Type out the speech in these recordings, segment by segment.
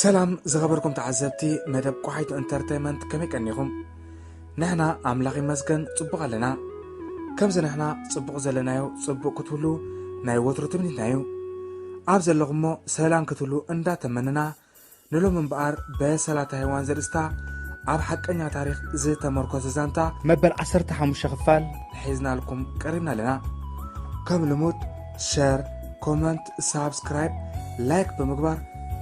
ሰላም ዝኸበርኩም ተዓዘብቲ መደብ ቆሓይቱ ኢንተርተይመንት፣ ከመይ ቀኒኹም? ንሕና ኣምላኽ ይመስገን ጽቡቕ ኣለና። ከምዚ ንሕና ጽቡቕ ዘለናዮ ጽቡቕ ክትህሉ ናይ ወትሩ ትምኒትና እዩ። ኣብ ዘለኹሞ ሰላም ክትህሉ እንዳተመንና፣ ንሎም እምበኣር በሰላ ታይዋን ዘርእስታ ኣብ ሓቀኛ ታሪኽ ዝተመርኮሰ ዛንታ መበል ዓሰርተ ሓሙሽተ ክፋል ሒዝናልኩም ቀሪብና ኣለና። ከም ልሙድ ሸር፣ ኮመንት፣ ሳብስክራይብ፣ ላይክ ብምግባር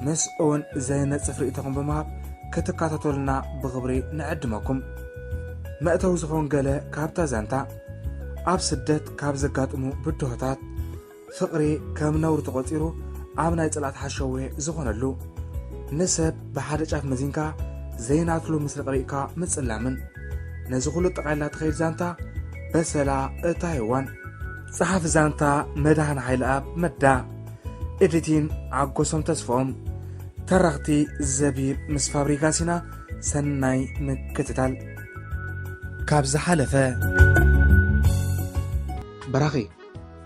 ምስ እውን ዘይነጽፍ ርእይቶኹም ብምሃብ ክትከታተሉና ብኽብሪ ንዕድመኩም። መእተዊ ዝኾን ገለ ካብታ ዛንታ። ኣብ ስደት ካብ ዘጋጥሙ ብድሆታት፣ ፍቕሪ ከም ነውሪ ተቖጺሩ ኣብ ናይ ጽልኣት ሓሸውየ ዝኾነሉ፣ ንሰብ ብሓደ ጫፍ መዚንካ ዘይናትሉ ምስሪ ቀቢእካ ምጽላምን፣ ነዚ ኩሉ ጠቓሊላ ትኸይድ ዛንታ በሰላ እታ ሄዋን። ጸሓፊ ዛንታ መድሃን ሓይለኣብ መዳ፣ ኤዲቲን ዓጎሶም ተስፍኦም፣ ተራኽቲ ዘቢብ ምስ ፋብሪጋሲና። ሰናይ ምክትታል። ካብ ዝሓለፈ በራኺ፣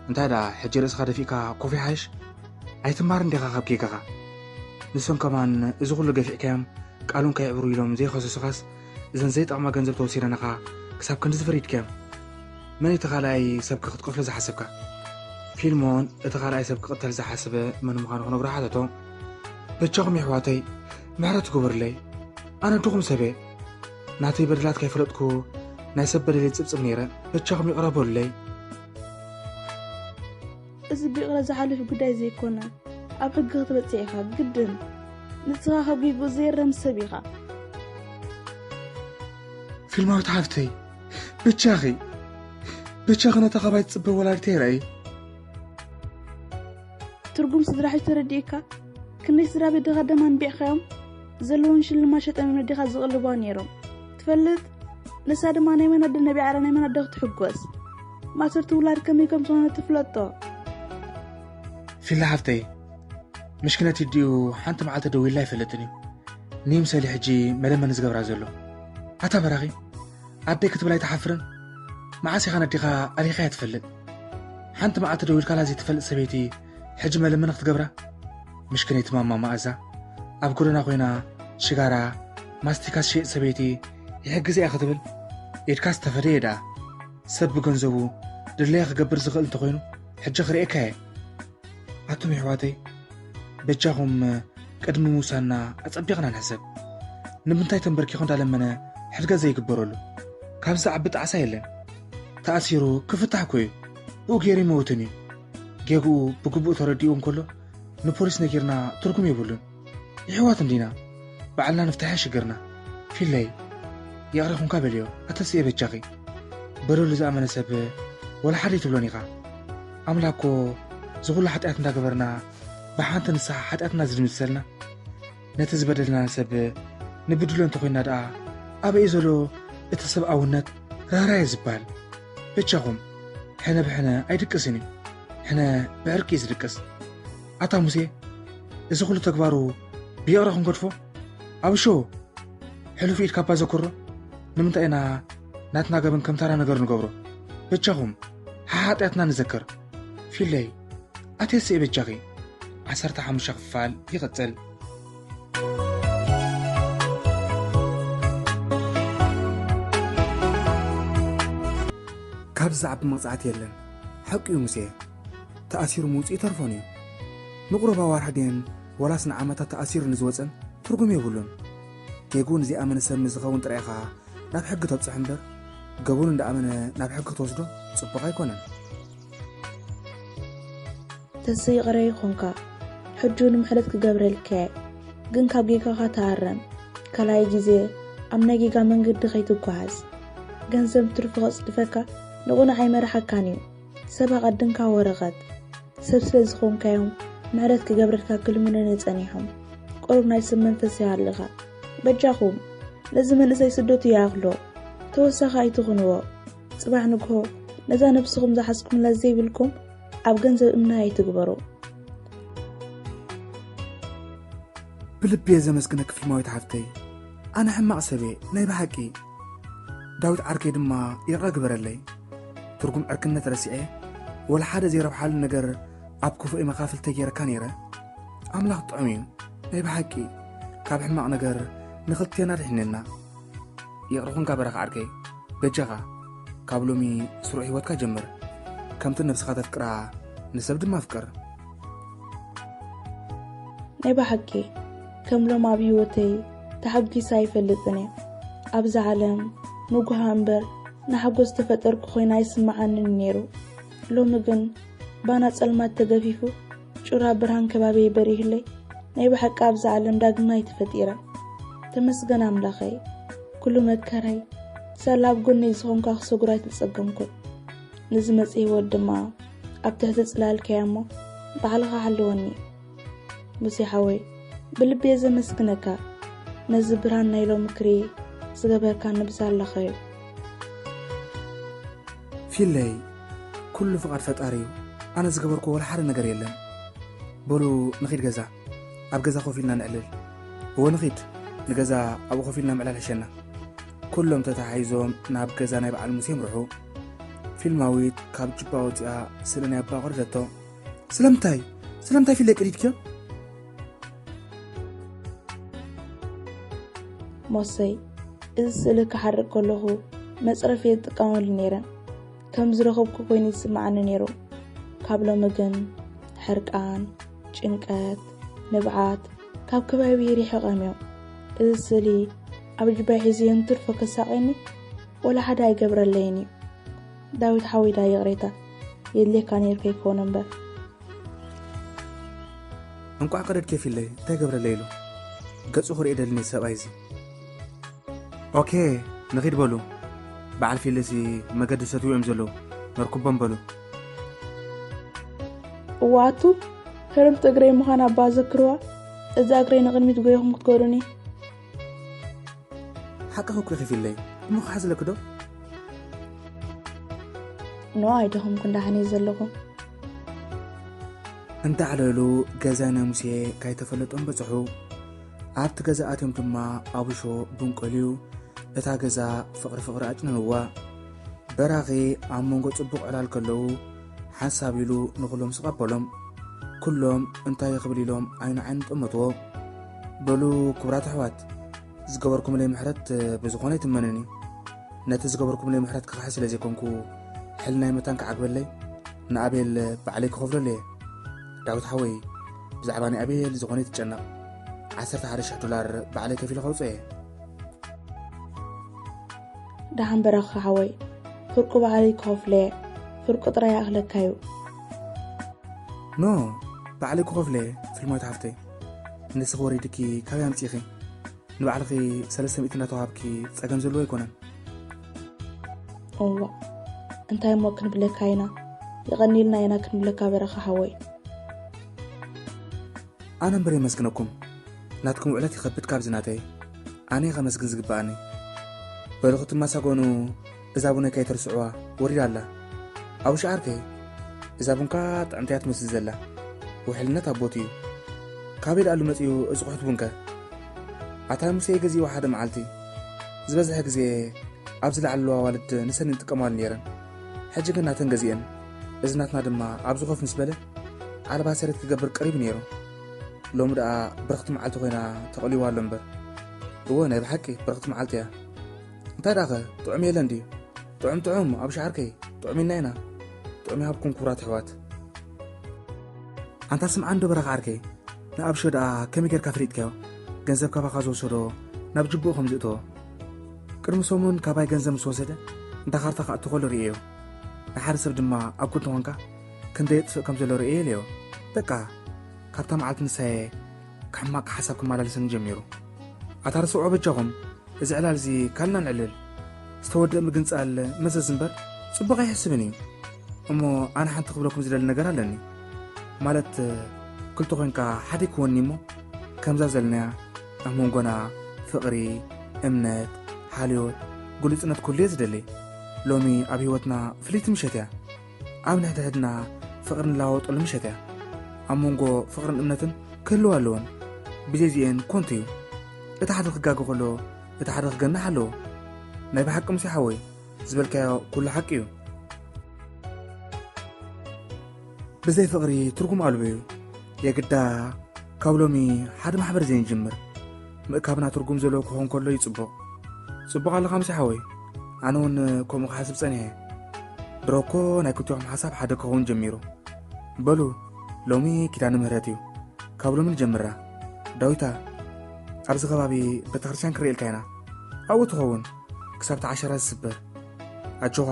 እንታይ ደኣ ሕጂ ርእስኻ ደፊእካ ኮፍ ይሓይሽ? ኣይትማርን ዲኻ ካብ ጌጋኻ? ንሶም ከማን እዚ ኩሉ ገፊዕካዮም ቃሉን ከየዕብሩ ኢሎም ዘይኸሰሱኻስ፣ እዘን ዘይጠቕማ ገንዘብ ተወሲደንኻ ክሳብ ክንድዚ ፈሪድካዮም? መን እቲ ካልኣይ ሰብከ ክትቀትሎ ዝሓሰብካ? ፊልሞን እቲ ካልኣይ ሰብ ክቕተል ዝሓሰበ መን ምዃኑ ክነግሮ ሓተቶ። በጃኹም የሕዋተይ፣ ምሕረት ግበሩለይ። ኣነ ድኹም ሰብ እየ። ናተይ በደላት ከይፈለጥኩ ናይ ሰብ በደለይ ዝጽብጽብ ነይረ። በጃኹም ይቕረ በሉለይ። እዚ ብይቕረ ዝሓልፍ ጉዳይ ዘይኮነ፣ ኣብ ሕጊ ክትበጽሕ ኢኻ ግድን። ንስኻ ካብ ጌግኡ ዘይረም ሰብ ኢኻ። ፊልማዊት ሓፍተይ፣ በጃኺ፣ በጃኺ ነታ ካባይ ትጽበ ወላዲተይ ርኣይ። ትርጉም ስድራ ሕጂ ተረዲእካ? ክንደይ ስድራ ቤት ድኻ ደም ኣንቢዕካዮም? ዘለዎም ሽልማት ሸጠም ነዲኻ ዝቕልቧ ነይሮም። ትፈልጥ? ንሳ ድማ ናይ መን ኣደ ነቢዓ ናይ መን ኣደ ክትሕጎስ? ማእሰርቲ ውላድ ከመይ ከም ዝኾነ ትፍለጦ። ፊላ ሓፍተይ፣ ምሽክነት ይዲኡ ሓንቲ መዓልቲ ደዊላ ኣይፈልጥን እዩ። ንይምሰሊ ሕጂ መለመኒ ዝገብራ ዘሎ። ኣታ በራኺ፣ ኣደይ ክትብል ኣይትሓፍርን? መዓስ ኢኻ ነዲኻ ኣሊኻያ ትፈልጥ? ሓንቲ መዓልቲ ደዊልካላ ዘይትፈልጥ ሰበይቲ ሕጂ መለመኒ ክትገብራ? ምሽክነይቲ ማማ መኣዛ፣ ኣብ ጎደና ኮይና ሽጋራ፣ ማስቲካ ትሸይጥ ሰበይቲ ይሕግዝ እያ ክትብል? ኢድካስ ተፈደየ ደኣ። ሰብ ብገንዘቡ ድለየ ክገብር ዝኽእል እንተኾይኑ ሕጂ ክርእየካ እየ። ኣቱም የሕዋተይ፣ በጃኹም ቅድሚ ምውሳንና ኣጸቢቕና ንሕሰብ። ንምንታይ ተንበርኪኹ እንዳለመነ ሕድገት ዘይግበረሉ? ካብዚ ዝዓቢ ጣዕሳ የለን። ተኣሲሩ ክፍታሕ እኮ እዩ። ብኡ ገይሩ ይመውትን እዩ። ጌግኡ ብግቡእ ተረዲኡ እንከሎ ንፖሊስ ነጊርና ትርጉም የብሉን። የሕዋት እንዲና፣ ባዕልና ንፍታሕ ሽግርና። ፊለይ፣ ይቕረ ኹንካ በልዮ፣ ኣተስእየ በጃኺ። በደሉ ዝኣመነ ሰብ ወላ ሓደ ኣይትብሎን ኢኻ። ኣምላክ እኮ ዝኹሉ ሓጢኣት እንዳገበርና ብሓንቲ ንስሓ ሓጢኣትና ዝድምስሰልና። ነቲ ዝበደልና ሰብ ንብድሎ እንተኾይንና ደኣ ኣበይ ዘሎ እቲ ሰብኣውነት ራህራሄ ዝበሃል? በጃኹም፣ ሕነ ብሕነ ኣይድቅስን እዩ። ሕነ ብዕርቂ እዩ ዝድቅስ። ኣታ ሙሴ፣ እዚ ኩሉ ተግባሩ ብይቕረ ክንገድፎ? ኣብሾ፣ ሕሉፍ ኢድ ካባ ዘክሮ? ንምንታይ ኢና ናትና ገበን ከም ተራ ነገር ንገብሮ? በጃኹም፣ ሓሓጢኣትና ንዘክር። ፊለይ፣ ኣትየስእ በጃኺ። ዓሰርተ ሓሙሽተ ክፋል ይቕጽል። ካብ ዝዓቢ መቕጻዕቲ የለን። ሓቂ እዩ ሙሴ። ተኣሲሩ ምውጽኡ ይተርፎን እዩ። ንቑሩብ ኣዋርሕ ድየን ወላስ ንዓመታት ተኣሲሩ ንዝወጸን ትርጉም የብሉን። ጌግኡ ንዘይኣመነ ሰብ ምስ ዝኸውን ጥራይ ኢኻ ናብ ሕጊ ተብጽሖ እምበር፣ ገበኑ እንዳኣመነ ናብ ሕጊ ክትወስዶ ጽቡቕ ኣይኮነን። ተሰ ይቕረ ይኹንካ፣ ሕጂ ንምሕረት ክገብረልካ እየ። ግን ካብ ጌጋኻ ተኣረም። ካልኣይ ግዜ ኣብ ናይ ጌጋ መንገዲ ከይትጓዓዝ። ገንዘብ ትርፉ ከጽድፈካ ንቕኑዕ ኣይመርሓካን እዩ። ሰብ ኣቐድምካ ወረቐት። ሰብ ስለ ዝኾንካዮም ምሕረት ክገብረልካ ክልምኑኒ ጸኒሖም። ቁሩብ ናይ ሰብ መንፈስ ይሃልኻ። በጃኹም፣ ነዚ መንእሰይ ስደቱ ይኣኽሎ። ተወሳኺ ኣይትኹንዎ። ጽባሕ ንግሆ ነዛ ነብስኹም ዝሓዝኩምላ ዘይብልኩም ኣብ ገንዘብ እምነ ኣይትግበሩ። ብልቢ እየ ዘመስግነኪ ፊልማዊት ሓፍተይ። ኣነ ሕማቕ ሰብ እየ፣ ናይ ብሓቂ። ዳዊት ዓርከይ ድማ ይቕረ ግበረለይ። ትርጉም ዕርክነት ረሲዐ፣ ወላ ሓደ ዘይረብሓሉ ነገር ኣብ ክፉእ መኻፍል ተገይረካ ነይረ። ኣምላኽ ጥዑም እዩ፣ ናይ ብሓቂ። ካብ ሕማቕ ነገር ንኽልቴና ድሕንና። ይቕሪ ኩንካ በረኻ ዓርከይ፣ በጃኻ ካብ ሎሚ ስሩዕ ህይወትካ ጀምር። ከምቲ ነብስኻ ተፍቅራ ንሰብ ድማ ኣፍቅር። ናይ ብሓቂ ከም ሎም ኣብ ህይወተይ ተሓጒሰ ኣይፈልጥን እየ። ኣብዛ ዓለም ንጉሃ እምበር ንሓጎስ ዝተፈጠርኩ ኮይና ኣይስምዓንን ነይሩ። ሎሚ ግን ባና ጸልማት ተገፊፉ ጩራ ብርሃን ከባቢይ በሪሁለይ ናይ ብሓቂ ኣብዛ ዓለም ዳግማይ ተፈጢረ። ተመስገን ኣምላኸይ፣ ኩሉ መከራይ ሳላ ኣብ ጎነይ ዝኾንካ ክሰጉር ኣይተጸገምኩን። ንዝመጽእ ህይወት ድማ ኣብ ትሕቲ ጽላልካያ እሞ ባዕልኻ ሓልወኒ። ሙሴ ሓወይ፣ ብልቢ እየ ዘመስግነካ ነዚ ብርሃን ናይ ሎሚ ክርኢ ዝገበርካኒ ብሳላኻ እዩ። ፊለይ፣ ኩሉ ፍቓድ ፈጣሪ እዩ። ኣነ ዝገበርኩ ወላ ሓደ ነገር የለን። በሉ ንኺድ ገዛ፣ ኣብ ገዛ ኮፍ ኢልና ንዕልል። እወ ንኺድ፣ ንገዛ ኣብኡ ኮፍ ኢልና ምዕላል ሕሸና። ኩሎም ተተሓሒዞም ናብ ገዛ ናይ በዓል ሙሴ ምርሑ። ፊልማዊት ካብ ጅባ ወፂኣ ስእሊ ናይ ኣባ ቀደደቶ። ስለምንታይ ስለምንታይ ፊለይ ቀዲድክዮ? ሞሰይ፣ እዚ ስእሊ ክሓርቅ ከለኹ መፅረፊ እየ ዝጥቀመሉ ነይረ። ከም ዝረኸብኩ ኮይኑ ይስምዓኒ ነይሩ። ካብ ሎሚ ግን ሕርቃን፣ ጭንቀት፣ ንብዓት ካብ ከባቢ ሪሒቖም እዮም። እዚ ስእሊ ኣብ ጅባይ ሒዘዮ እንትርፎ ከሳቕየኒ ወላ ሓደ ኣይገብረለይን እዩ። ዳዊት ሓወይ ዳ ይቕሬታ የድልየካ ነይሩ ከይኮነ እምበር። እንቋዕ ቀደድክዮ ፊለይ፣ እንታይ ገብረለይ ኢሉ ገጹ ክርኢ ደልኒ ሰብኣይ እዚ። ኦኬ፣ ንኺድ በሉ። በዓል ፊለሲ መገዲ ሰትዩ እዮም ዘለዉ። ነርኩቦም በሉ። እዋቱ ህርምቲ እግረይ ምዃን ኣባ ዘክርዋ፣ እዛ እግረይ ንቕድሚት ጎይኹም ክትገሩኒ። ሓቅኺ እኮ ኢኺ ፊለይ፣ እሞ ክሓዝለኪ ዶ? ኖ፣ ኣይደኸምኩን፣ ደሓን እየ ዘለኹ። እንዳዕለሉ ገዛ ናይ ሙሴ ካይተፈለጦም በጽሑ። ኣብቲ ገዛ ኣትዮም ድማ ኣብሾ ቡን ቀልዩ። እታ ገዛ ፍቕሪ ፍቕሪ ኣጭነንዋ። በራኺ ኣብ መንጎ ጽቡቕ ዕላል ከለዉ ሓንሳብ ኢሉ ንኹሎም ስቕ ኣበሎም። ኩሎም እንታይ ክብል ኢሎም ዓይኒ ዓይኒ ጠመትዎ። በሉ ክቡራት ኣሕዋት፣ ዝገበርኩምለይ ምሕረት ብዝኾነ ኣይትመንን እዩ። ነቲ ዝገበርኩምለይ ምሕረት ክኽሕስ ስለ ዘይኮንኩ፣ ሕልናይ መታን ክዓግበለይ ንኣቤል ባዕለይ ክኸፍለሉ እየ። ዳዊት ሓወይ፣ ብዛዕባ ናይ ኣቤል ዝኾነ ኣይትጨነቕ። ዓሰርተ ሓደ ሽሕ ዶላር ባዕለይ ከፊለ ከውፅኦ እየ። ደሓን በረኻ ሓወይ፣ ፍርቁ ባዕለይ ክኸፍሎ እየ። ፍርቁ ጥራይ ይኣኽለካ እዩ። ኖ፣ ባዕለይ ክኸፍሎ እየ። ፊልማዊት ሓፍተይ፣ ንስኺ ወሪድኪ ካበይ ኣምፂእኺ? ንባዕልኺ ሰለስተ ሚእቲ እናተዋሃብኪ ጸገም ዘለዎ ኣይኮነን። እዋ፣ እንታይ እሞ ክንብለካ ኢና? የቐንየልና ኢና ክንብለካ በረኻ ሓወይ። ኣነ እምበር የመስግነኩም። ናትኩም ውዕለት ይኸብድ ካብዚ ናተይ። ኣነ እየ ከመስግን ዝግብኣኒ። በሉ ክትመሳገኑ፣ እዛ ቡነይ ከይተርስዕዋ፣ ወሪዳ ኣላ። ኣብሻ ዓርከይ፣ እዛ ቡንካ ጥዕምቲ እያ ትመስል ዘላ። ውሕልነት ኣብ ቦትኡ እዩ። ካበይ ደኣሉ መጺኡ እዚ ቁሕት ቡንከ? ኣታ ሙሴ ገዚእዋ ሓደ መዓልቲ። ዝበዝሐ ግዜ ኣብዚ ላዕሊ ኣለዋ ኣዋልድ ንሰን ይጥቀማሉ ነይረን። ሕጂ ግን ናተን ገዚኤን። እዚ ናትና ድማ ኣብዚ ኮፍ ምስ በለ፣ ዓለባ ሰሬት ክገብር ቀሪቡ ነይሩ። ሎሚ ደኣ ብርኽቲ መዓልቲ ኮይና ተቐልይዋ ኣሎ እምበር። እወ፣ ናይ ብሓቂ ብርኽቲ መዓልቲ እያ። እንታይ ደኣኸ፣ ጥዑም የለን ድዩ? ጥዑም፣ ጥዑም፣ ኣብሻ ዓርከይ፣ ጥዑም ኢልና ኢና። ጥዑም ይሃብኩም ክቡራት ኣሕዋት። ኣንታ ስምዓ እንዶ በረኻ ዓርከይ፣ ንኣብሾ ደኣ ከመይ ጌርካ ፈሊጥካዮ? ገንዘብ ካባኻ ዝወሰዶ ናብ ጅቡኡ ከም ዝእተዎ። ቅድሚ ሰሙን ካባይ ገንዘብ ምስ ወሰደ፣ እንዳ ካርታ ክኣቱ ከሎ ርእየዮ። ንሓደ ሰብ ድማ ኣብ ጎድኑ ኮንካ ክንደይ የጥፍእ ከም ዘሎ ርእየ ኢለዮ። በቃ፣ ካብታ መዓልቲ ንሳየ ሕማቕ ሓሳብ ክመላለሰኒ ጀሚሩ። ኣታ ርስዖ በጃኹም፣ እዚ ዕላል እዚ ካልና ንዕልል። ዝተወደአ ምግንጻል መዘዝ እምበር ጽቡቕ ኣይሕስብን እዩ። እሞ ኣነ ሓንቲ ክብለኩም ዝደሊ ነገር ኣለኒ። ማለት ክልተ ኮንካ ሓደ ይክወኒ እሞ ከምዛ ዘልናያ ኣብ መንጎና ፍቕሪ፣ እምነት፣ ሓልዮት፣ ግሉጽነት ኩሉ እየ ዝደሊ። ሎሚ ኣብ ህይወትና ፍልይቲ ምሸት እያ። ኣብ ንሕድሕድና ፍቕሪ ንለዋወጠሉ ምሸት እያ። ኣብ መንጎ ፍቕርን እምነትን ክህልዋ ኣለወን። ብዘይዚኤን ኮንቱ እዩ። እቲ ሓደ ክጋገ ከሎ እቲ ሓደ ክገንሕ ኣለዎ። ናይ ብሓቂ ሙሴ ሓወይ ዝበልካዮ ኩሉ ሓቂ እዩ። ብዘይ ፍቕሪ ትርጉም ኣልቦ እዩ። የግዳ ካብ ሎሚ ሓደ ማሕበር ዘይንጅምር። ምእካብና ትርጉም ዘለዎ ክኸውን ከሎ እዩ ጽቡቕ። ጽቡቕ ኣለኻ ምሲ ሓወይ? ኣነ እውን ከምኡ ክሓስብ ጸኒሐ። ድሮ እኮ ናይ ክልቲኹም ሓሳብ ሓደ ክኸውን ጀሚሩ። በሉ፣ ሎሚ ኪዳነ ምህረት እዩ። ካብ ሎሚ ንጀምራ። ዳዊታ፣ ኣብዚ ከባቢ ቤተክርስትያን ክርእየልካ ኢና። ኣብኡ ትኸውን፣ ክሳብ እቲ ዓሸራ ዝስበር። ኣጆኻ፣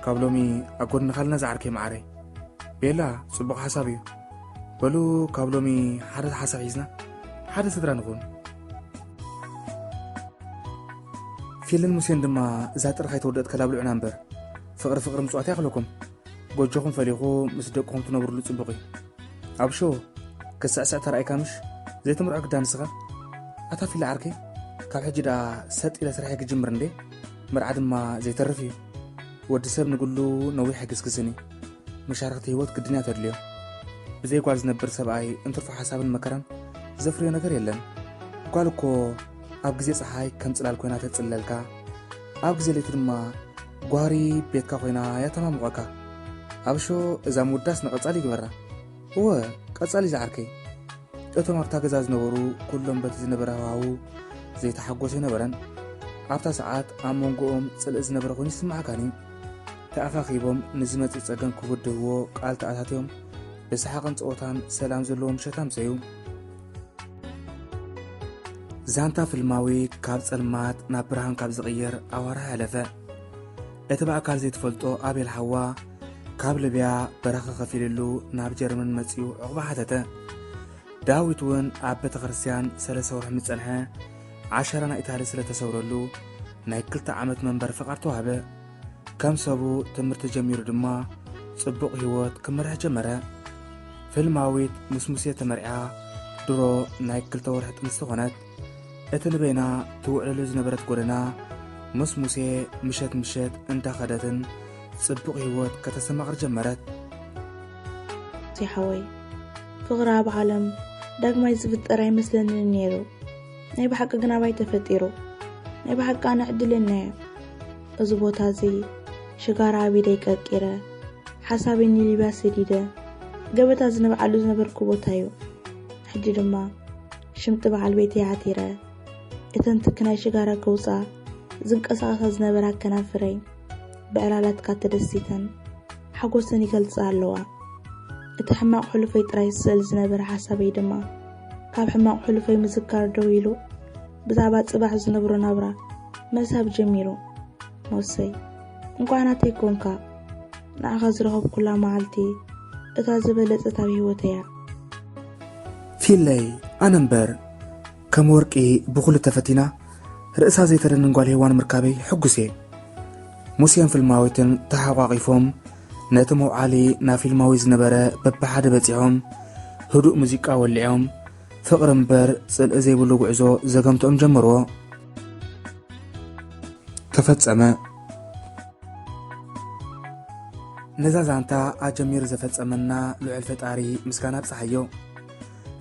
ካብ ሎሚ ኣብ ጎድንኻ ኣለና ዝዓርከይ መዓረይ። ቤላ፣ ጽቡቕ ሓሳብ እዩ። በሉ፣ ካብ ሎሚ ሓደ ሓሳብ ሒዝና፣ ሓደ ስድራ ንኹን። ፊልን ሙሴን ድማ እዛ ጥሪ ከይተወደእት ከላብልዑና እምበር፣ ፍቕሪ ፍቕሪ ምጽዋት ያኽለኩም። ጎጆኹም ፈሊኹ ምስ ደቅኹም ትነብሩሉ ጽቡቕ እዩ። ኣብሾ፣ ክትስዕስዕ ተራእይካ ምሽ ዘይትምርዖ ግዳ ንስኻ? ኣታ ፊላ ዓርከይ፣ ካብ ሕጂ ደኣ ሰጥ ኢለ ስርሐይ ክጅምር እንዴ? መርዓ ድማ ዘይተርፍ እዩ። ወዲ ሰብ ንግሉ ነዊሕ ኣይግስግስን እዩ። መሻርኽቲ ህይወት ግድን እያ ተድልዮ። ብዘይ ጓል ዝነብር ሰብኣይ እንትርፎ ሓሳብን መከራን ዘፍርዮ ነገር የለን። ጓል እኮ ኣብ ግዜ ጸሓይ ከም ጽላል ኮይና ተጽለልካ፣ ኣብ ግዜ ለይቲ ድማ ጓሪ ቤትካ ኮይና እያ ተማሙቐካ። ኣብሾ፣ እዛ ምውዳስ ንቐጻሊ ይግበራ። እወ፣ ቀጻሊ ዝዓርከይ። እቶም ኣብታ ገዛ ዝነበሩ ኩሎም በቲ ዝነበረ ሃዋህው ዘይተሓጎሱ ኣይነበረን። ኣብታ ሰዓት ኣብ መንጎኦም ጽልኢ ዝነበረ ኮይኑ ይስምዓካ ነይሩ። ተኣኻኺቦም ንዝመጽእ ጸገም ክብድህዎ ቃል ተኣታትዮም ብሰሓቕን ጸወታን ሰላም ዘለዎ ምሸት ኣምሰዩ። ዛንታ ፍልማዊት ካብ ጸልማት ናብ ብርሃን ካብ ዝቕየር ኣዋርሕ ኣሕለፈ። እቲ ብኣካል ዘይትፈልጦ ኣቤል ሓዋ ካብ ልብያ በረኻ ከፊልሉ ናብ ጀርመን መጺኡ ዕቑባ ሓተተ። ዳዊት እውን ኣብ ቤተ ክርስቲያን ሰለስተ ወርሒ ምስ ጸንሐ ዓሸራ ናይ ኢታሊ ስለ ተሰውረሉ ናይ ክልተ ዓመት መንበሪ ፍቓድ ተዋህበ። ከም ሰቡ ትምህርቲ ጀሚሩ ድማ ጽቡቕ ህይወት ክመርሕ ጀመረ። ፍልማዊት ምስ ሙሴ ተመርዕያ ድሮ ናይ ክልተ ወርሒ ጥንሲ ኾነት። እቲ ንበይና ትውዕለሉ ዝነበረት ጎደና ምስ ሙሴ ምሸት ምሸት እንዳኸደትን ጽቡቕ ህይወት ከተስተማቕር ጀመረት። ሙሴ ሓወይ፣ ፍቕሪ ኣብ ዓለም ዳግማይ ዝፍጠር ኣይመስለንን ነይሩ። ናይ ብሓቂ ግን ኣባይ ተፈጢሩ? ናይ ብሓቂ ኣነ ዕድለኛ እየ። እዚ ቦታ እዚ ሽጋራ ኣብ ኢደይ ቀርቂረ፣ ሓሳበይ ንሊብያ ሰዲደ፣ ገበታ ዝነብዓሉ ዝነበርኩ ቦታ እዩ። ሕጂ ድማ ሽምጢ በዓል ቤተይ ዓቲረ፣ እተን ትኪ ናይ ሽጋራ ገውጻ ዝንቀሳቐሳ ዝነበራ ከናፍረይ ብዕላላትካ ተደሲተን ሓጎሰን ይገልጻ ኣለዋ። እቲ ሕማቕ ሕሉፈይ ጥራይ ዝስእል ዝነበረ ሓሳበይ ድማ ካብ ሕማቕ ሕሉፈይ ምዝካር ደው ኢሉ ብዛዕባ ጽባሕ ዝነብሮ ናብራ ምሕሳብ ጀሚሩ። ሞሰይ፣ እንቋዕ ናተይ ኮንካ። ንዓኻ ዝረኸብኩላ መዓልቲ እታ ዝበለጸት ኣብ ህይወተይ እያ። ፊለይ፣ ኣነ እምበር ከም ወርቂ ብኹሉ ተፈቲና ርእሳ ዘይተደንን ጓል ሄዋን ምርካበይ ሕጉስ እየ። ሙሴን ፍልማዊትን ተሓቋቒፎም ነቲ መውዓሊ ናብ ፊልማዊ ዝነበረ በብሓደ በጺሖም ህዱእ ሙዚቃ ወሊዖም ፍቕሪ እምበር ጽልኢ ዘይብሉ ጉዕዞ ዘገምትኦም ጀመርዎ። ተፈጸመ። ነዛ ዛንታ ኣጀሚሩ ዘፈጸመና ልዑል ፈጣሪ ምስጋና ኣብጽሓዮ።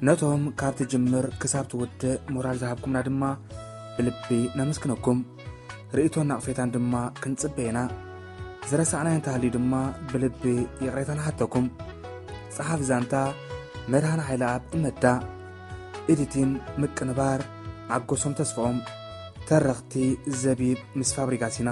ነቶም ካብ ትጅምር ክሳብ ትውድእ ሞራል ዝሃብኩምና ድማ ብልቢ ነመስግነኩም። ርእይቶን ናቕፌታን ድማ ክንጽበ ኢና። ዝረሳዕናዮ እንተሃልዩ ድማ ብልቢ ይቕሬታ ንሓተኩም። ጸሓፊ ዛንታ መድሃን ሓይለኣብ እመዳ። ኤዲቲን ምቅንባር ዓጎሶም ተስፍኦም። ተረኽቲ ዘቢብ ምስ ፋብሪጋስ ኢና።